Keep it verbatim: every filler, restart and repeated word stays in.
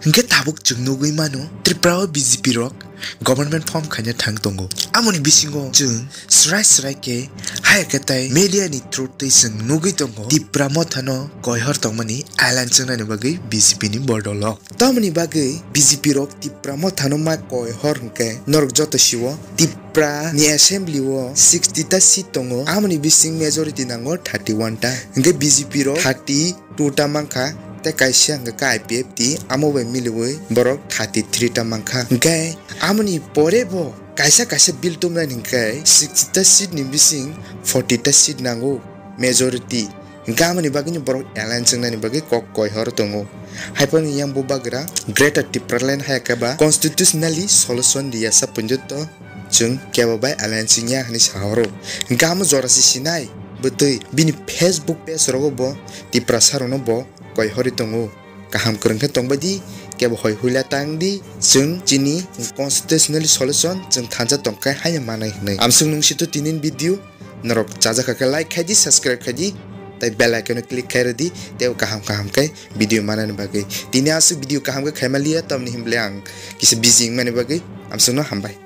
Hwnkhe tabuk chwng nugwi mano Tripura o B J P rok government form khaina thang tongo. Amoni bisingo chwng srai srai khe haya khe tai media ni through twi chwng nugwi tongo Tipra Motha no koihor tongmani alan chwngnani bagwi B J P ni bodol o. Tamoni bagwi B J P rok Tipra Motha no ma koihor hwnkhe norok joto siwo Tipra ni assembly o sixty ta seat tongo, amoni bising majority nango thirty one ta, hwnkhe B J P rok thirty two ta mankha, tei kaisa hwnkhe khe I P F T, amo bai miliwi borok thirty three ta mankha. Hwnkhe amoni pore bo kaisa kaisa bill tumnai hwnkhe sixty ta seat ni bising forty ta seat nango majority. Hwnkhe amoni bagwino borok alliance wngnani bagwi kok koihor tongo. Haiphano yang bubagra Greater Tipraland hai khe ba constitutionally solution riyasa punjotto chwng kebo bai alliance wngya hwnwi sahoro. Hwnkhe amo jora se sinai bwtwi bini Facebook page rogo bo Tiprasa rokno bo koihorwi tongo. Kaham kwrwng khe tongbai di, kebo hoi huila tang di, chwng chini constitutional solution chwng thansa tongkhe haino manai hwnwi. Amswk nung sito tinin video, norok chajakha khe like khai di, subscribe khai di, tei bell icon o click khai rw di, tei kaham kaham khe video manani bagwi. Tini aswk video kaham khe khaima liya, tamni hwnle ang kisa busy wngmani bagwi. Amswkno hambai.